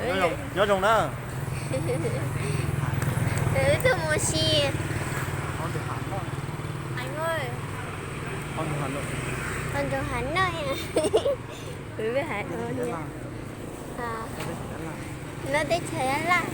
Nyob zoo na. Wb tuaj mus si. Qhov nroog Hav Noj. Lub teb chaws Yab Laj.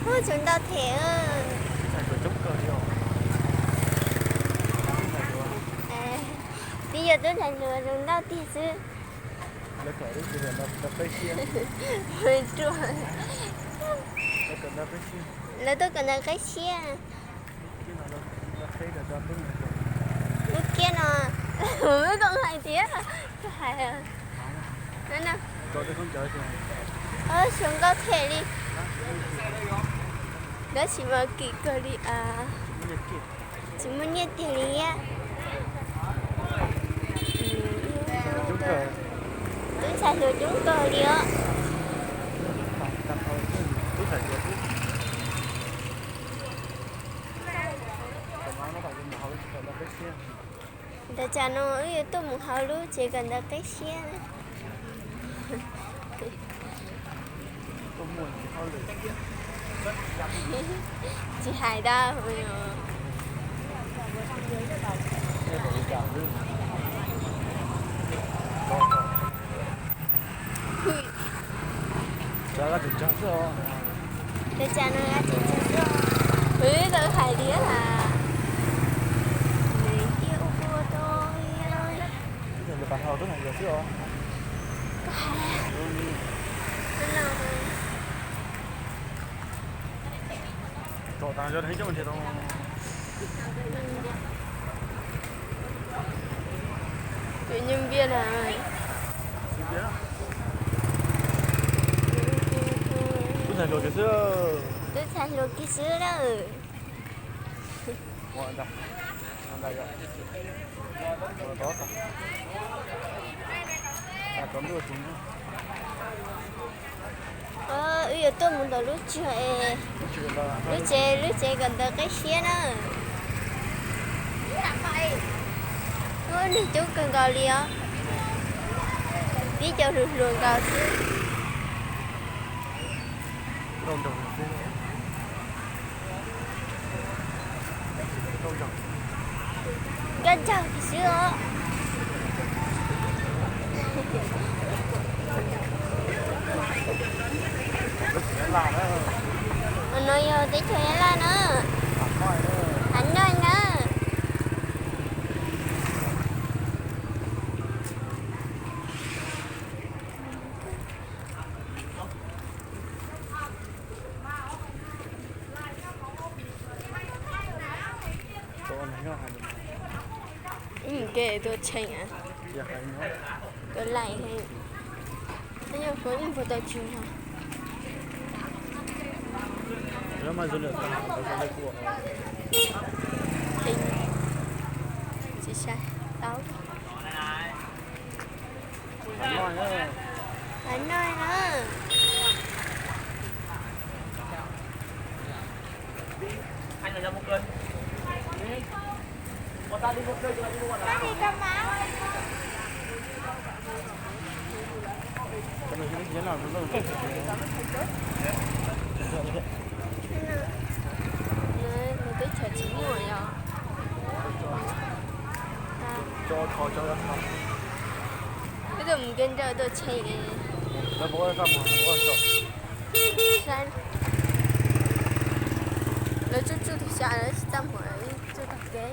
Ub, tseem ntau thiab. Twb yog tub ntxhais hluas zoo nkauj tiag xwb. Lawv tuaj kawm ntawv qib siab. Lub kiab no, kuv twb hais tias, hais, zoo nkauj thiab li. Tab sis mas kim kawg li. Tsis muaj nyiaj tiag li thiab. Tub ntxhais hluas coob kawg li os. Ntawm tsam no wb yuav tuaj mus hauv lub tsev kawm ntawv qib siab. Tsis hais dab. Ntawm tsam no wb tsis txog xwb, kuv twb tau hais tias, nws cia ua ua tau. Tus nyiag npiaj na. Tub ntxhais hluas kiag xwb lawm. Wb yuav tuaj mus ntawm lub tsev, lub tsev, lub tsev kawm ntawv qib siab na. Ub, neeg coob kawg nkaus li os. Tib co hluas hluas nkaus xwb. Nkauj nraug xwb os. No yog teb chaws Yab Laj na. Hav Noj na. Ib mus ke tua tshee a, tua laim he. Yog kuv ib puas tau tsis yog. Tsis sai tau. Hav Noj na. Nws twb tsis muaj yog. Peb tuaj mus ke nrau tuaj tshee. Lawv tsuj tsuj tus xya lawv tsis txaj muag tsuj tag kev.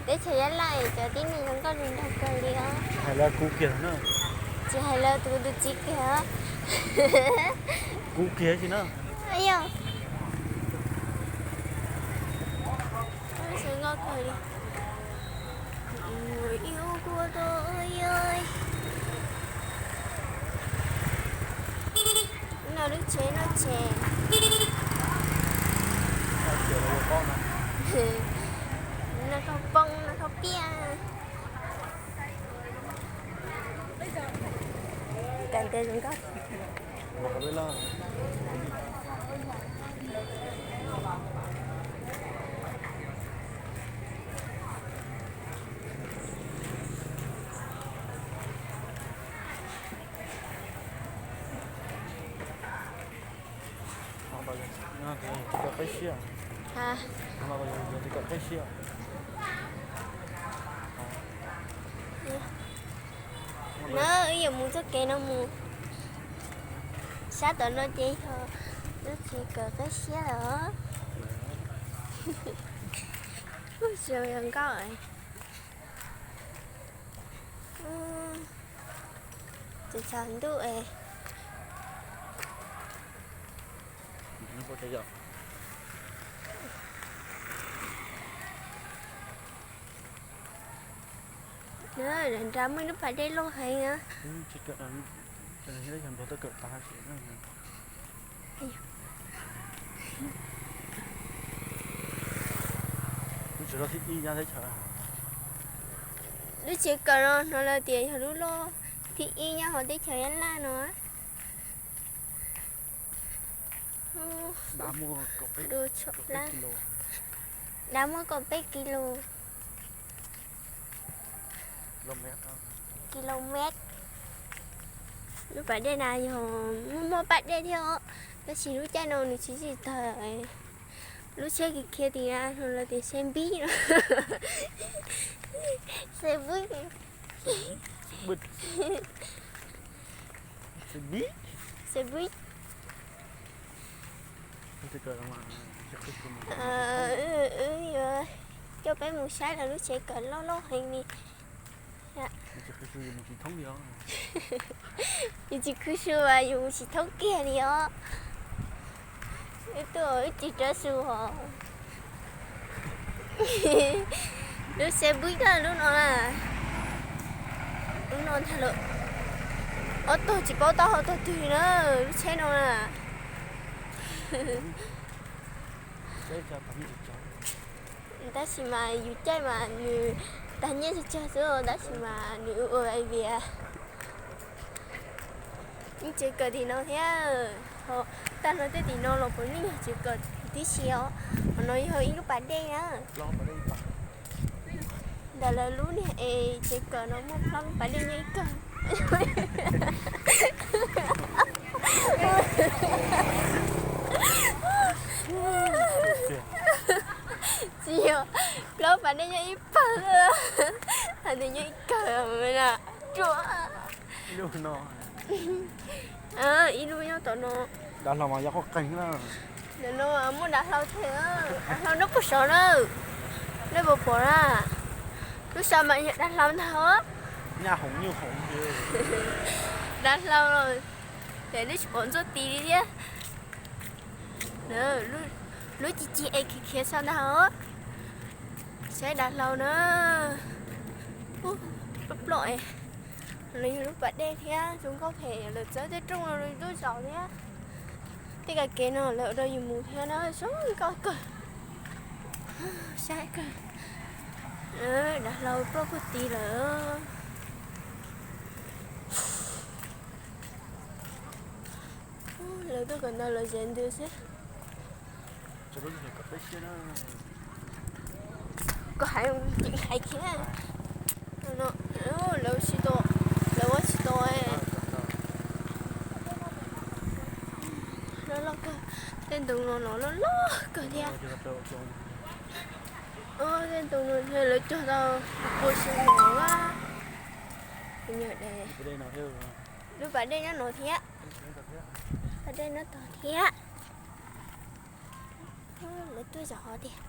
Teb chaws Yab Laj cov tib neeg zoo nkauj zoo nraug kawg li os. Hais lawv kub kiag na. Tsis hais lawv, tus tus txiv kiag os. Kub kiag tsis na. Yog. Zoo nkauj kawg li. No lub tsev, no tsev. No thauj poob, no thauj piaj. Kawm ntawv zoo nkauj. Kawm qeb siab. Ha. Kawm qeb siab. Na, wb yuav mus txoj kev no mus. Sab tom no ces yog lub tsev kawm qeb siab lawm os. Ub, zoo yog nkauj es. Tsaus ntuj es. Nram muaj ib lub pas dej loj heev na. Lub tsev kawm no hnov lawv tias yog lub loj thib ib nyob hauv teb chaws Nyab Laj no. Dab muaj kaum peb kis lus, kis lus mev. Lub pas dej na yog muaj muaj pas dej thiab os, tab sis lub caij no nws tsis txawj tawg. Lub tsheb khiav khiav tim na no lawv tias tsheb npib no. Xe buýt. Xe buýt. Wb yuav coj peb mus saib lawv lub tsev kawm loj loj heev li. Yus tsis khwv su as yus mus tsis thoob kiag li os. Wb tuaj wb tsis rov su hos. Lub xe buib na lub no na. Lub no ntag lawm. Ob tog tsis paub taub hau tog twg na, lub tsheb no na. Tab sis mas yus caij mas nws tag nyiaj tsawg tsawg xwb, tab sis mas nws ua ua vias. Ib tsev kawm tim no thiab, tag no tej tim no los puav leej yog tsev kawm tib si os. Qhov no yog ib lub pas dej na. Ntawm lawv lub niag es tsev kawm no muaj plaub lub pas dej nyob ib kawg. Tsis yog, plaub pas dej nyob ib pawg, hais tias nyob ib kawg na. Ruam. Ib lub nyob tom no. Dav hlau mas yog qoj qeeg na. Ntawm no muaj dav hlau thiab, dav hlau nyob puag saud na. Nej puas pom na? Lub sab mas yog dav hlau ntag. Nyaj hoom nyuj hoom. Dav hlau los ces nej tsis pom ntxuaj tis li thiab. Lub ci ci es khiav khiav sab ntag os. Saib dav hlau na. Ploj ploj es. Lawv yog lub pas dej thiab zoo nkauj phem lawv txawb tej rooj no tuaj zaum thiab. Tej kab kev no lawv ua rau yus mus thiab na zoo nkauj kawg. Saib kawg. Dav hlau ploj puag tid lawm. Lawv tuaj kawm ntawv lawv zem ntws xwb. Koj hais ces hais kiag. Lawv tsis tau, lawv ua tsis tau. Loj loj kawg, tej ntoo no los loj loj kawg thiab. Tej ntoo no lawv cog tau pua xyoo no. Lub pas dej nyob no thiab, pas dej nyob tod thiab. Lawv tuaj zaum hov tiag.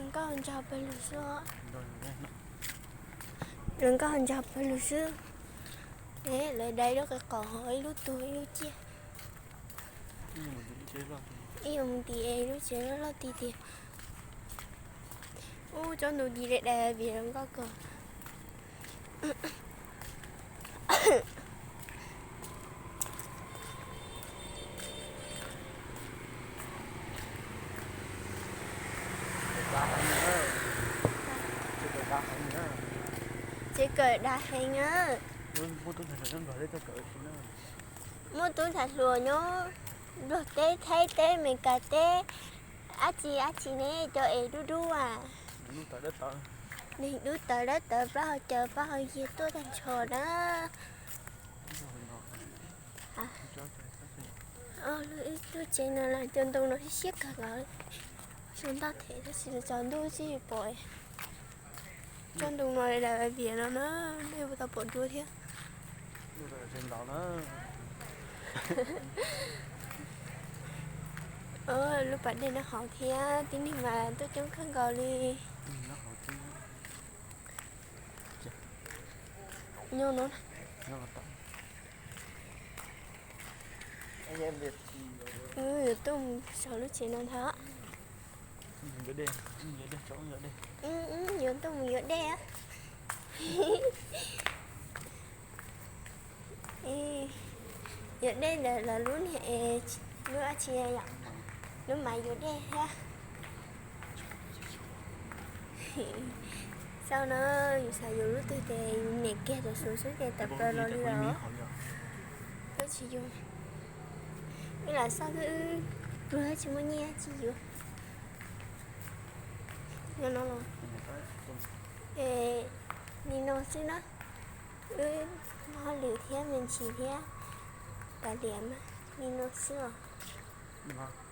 Nkauj ntog pawg lug xwb. Lawv nkauj ntog pawg lug xwb. Lawv dai lub qe qos ib lub tuag ib lub ciaj. Ib yuav mus ntim lub tsev loj loj tiag tiag. Ub, tsob ntoo tis dai dai vim lawv nkauj kawg. Tsev kawm dav heev na. Muaj tub ntxhais hluas nyob Nplog teb, Thaib teb, Meskas teb, dab tsi dab tsi ne, cov es dub dub as. Neeg dub tawv dawb tawv plaub hau caws plaub hau yiag tuaj tag nrho na. Lub tsev no los cov ntoo no siab kawg nkaus, sau ntaj them tab sis tsaus ntuj tsis pom. Tsob ntoo no daim viam no na, nej puas tau pom dua thiab? Lub pas dej no hauv thiab, tib neeg mas tuaj coob kawg nkaus li. Nyob no, yuav tuaj mus saum lub tsev no ntag. Yuav tuaj mus yuav dej. Yuav dej ntawm lawv lub niag es, lub dab tsi yom, lub mas yuav dej thiab. Xauj na, yus xav yuav lub twg ces yus nias kiag rau saum xwb ces tawm plaws los li lawm. Koj tsis yuav, wb lam xauj xwb, wb pluag tsis muaj nyiaj tsis yuav. Nyob no los, es, li no xwb na, wb muaj hauj lwm thiab me ntsis thiab, tas liam mas li no xwb os.